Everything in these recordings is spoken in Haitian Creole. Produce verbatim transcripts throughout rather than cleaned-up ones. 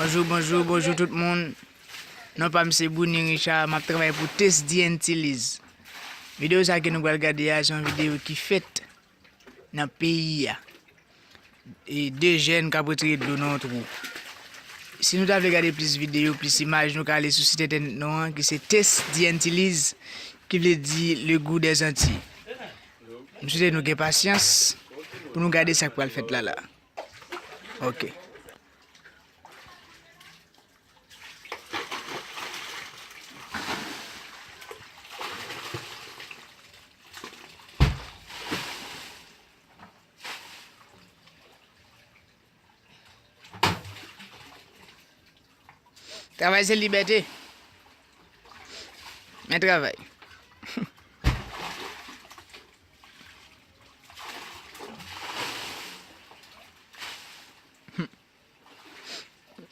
Bonjou, bonjou, bonjou tout moun. Non pa m se Bruni Richard, m ap travay pou Test D and T Lease. Videyo sa ke nou pral gade a, se yon videyo ki fèt nan peyi a. E de jèn k ap retire dlo nan yon twou. Si nou ta vle gade plis videyo, plis imaj, nou ka ale sou sit entènèt nou an, ki se Test D and T Lease, ki vle di Le Goût des Antilles. M swete nou gen pasyans pou nou gade sa k pral fèt la la. Ok. Travay se libète. Men travay.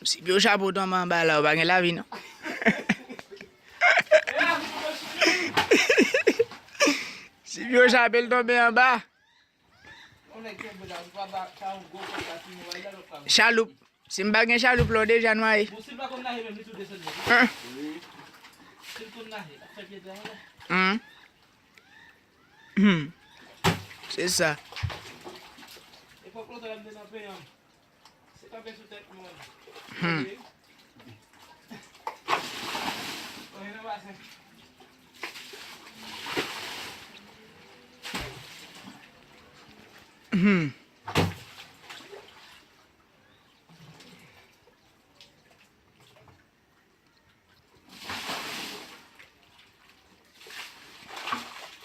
Si pye w chape w tonbe anba la, ou pa gen lavi non. Si pye w chape l tonbe anba. Chaloup. Si m pa gen chaloup la, w deja nwaye. An. Hmm. Hmm. Se sa. Hmm. Hmm.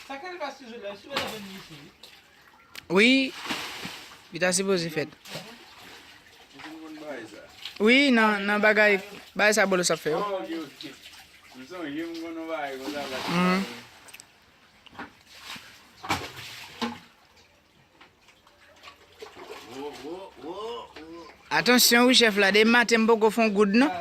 Sa k rive a Suzou la, Suzou la vin ici. Wi, li ta sipoze fèt. Wi, nan, nan bagay, bagay sa Bolo sa fè yo. Mhm. Atansyon wi chèf la, depi maten m poko fè yon goud non.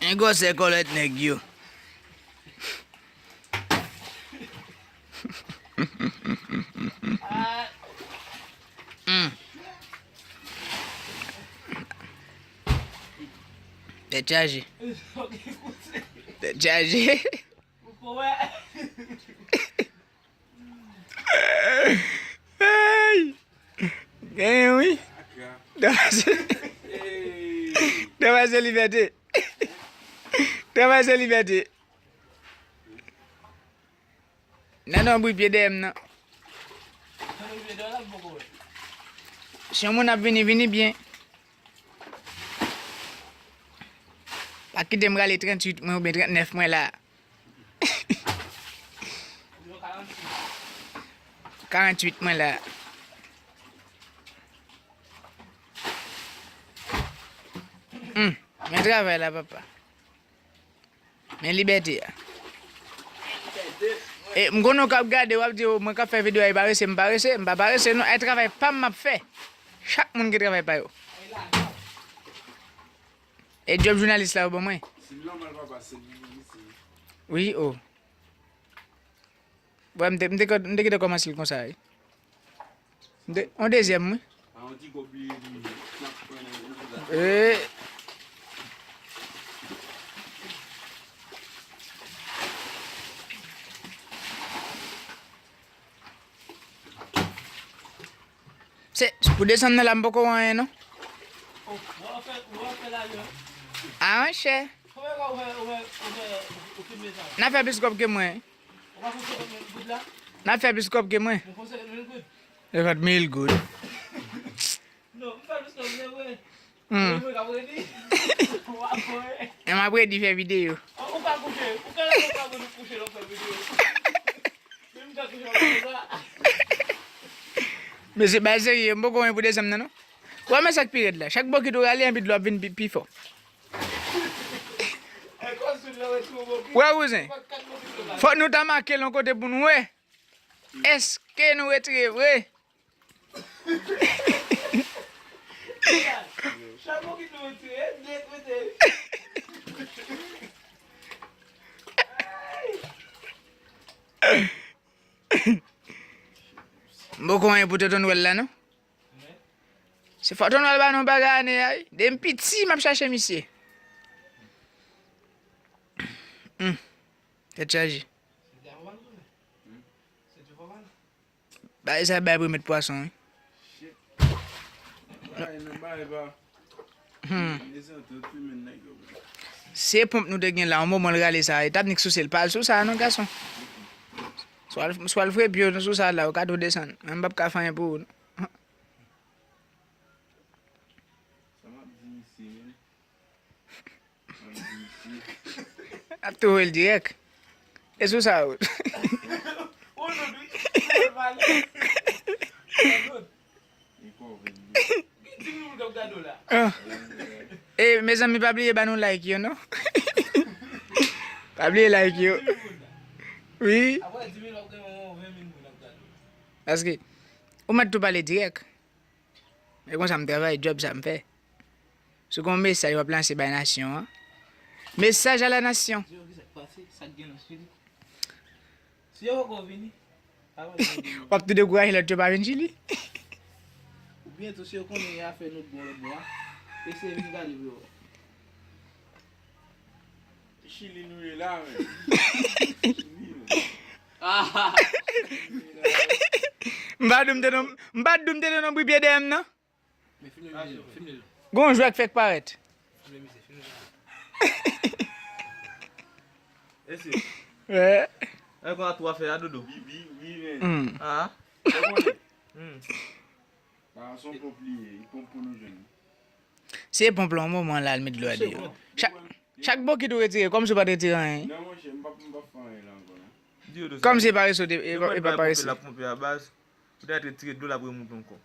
Men gwosè kòlèt nèg yo. Hmm. Tèt chaje. Tèt chaje. Hey! Genyen wi. Travay se, travay se libète. Travay se libète. Nan non bri pye dèyè m nan. Si yon moun ap vini, vini byen. Pa kite m rale tranntuit mwen oubyen trannèf mwen la. Karanntuit mwen la. Hmm, men travay la, papa. Men libète a. E, m konnen w k ap gade, w ap di, "O, mwen k ap fè videyo a, e parese, m parese." M pa parese, non. E travay pa m m ap fè. Chak moun gen travay pa yo. E djòb jounalis la, yo ban mwen. Wi, o. Bon, m te, m te, m te gentan kòmanse l konsa, wi. M te, yon dezyèm, wi. E. Se, pou desann nan la, m poko wè anyen, non. A, monchè. N ap fè plis kòb ke mwen. N ap fè plis kòb ke mwen. Senkant mil goud. Hmm. E m ap redi fè videyo. Mesye, bay serye, m poko wè pou desann nan, non. Ou wè men sa k pi rèd la. Chak bokit ou rale, anpi dlo ap vin pi, pi fò. Wè, wouzen. Fòk nou ta make l yon kote pou nou wè. Èske nou retire vre? Chapo ki nou retire, nèt mete. M poko anyen pou tonton Nwèl la, non. Se fò tonton Nwèl ba nou bagay ane a, wi. Depi m piti, m ap chache misye. Hmm. Tèt chaje. Bagay sa bay pou met pwason, wi. Hmm. Se ponp nou te gen la, yon moman l rale sa, e t ap nik souse l, pa al sou sa non, gason. Swa l, swa l fre pye w sou sa la, ou ka tou desann. Mwen m p ap ka fè anyen pou ou non. Sa m ap di misye menm? M ap di misye. Ap touye l dirèk. E sou sa ou. Ou lòd wi. Ou lòd pale. Ou lòd. Li kòve l. Gen di mil moun k ap gade w la. Ah. E mezanmi, pa bliye ba nou like yo non. Pa bliye like yo. Wi. Apre di mil w ap gen yon ven mil moun ap gade w. Paske ou mèt tou pale dirèk. E konsa m travay, djòb sa m fè. Si w gen yon mesaj w ap lanse bay nasyon an, mesaj a la nasyon. Di yo ki sa k pase, sa k gen nan Chili. Si yo poko vini, pa pale de yo. W ap tou dekouraje lòt yo pa vin Chili. Oubyen tou, si yo konnen afè nou bon lòt bò a, eseye vin gade pou yo wè. Chili nou ye la, men. Chili, men. M pa di w m te nan, m pa di w m te nan nonbri pye dèyè m nan. Men filme misye, filme l. Gon jwèt k fèk parèt. Filme misye, filme misye. Esi. Wè. E kon a tou afè a dodo. Bibi, wi, men. Hmm. Ah. Ou konnen? Hmm. Pa son ponp li ye, li ponp pou nou jwenn. Se ponp lan yon moman la, l met dlo a deyò. Chak, chak bokit ou retire, kòmsi ou pa t retire anyen. Non, monchè, m p ap, m p ap fè anyen la ankò, non. Di yo tou sa. Kòmsi e pa reso, e pa, e pa parese. L ap ponpe a baz. Ou ta retire dlo, l ap remonte ankò.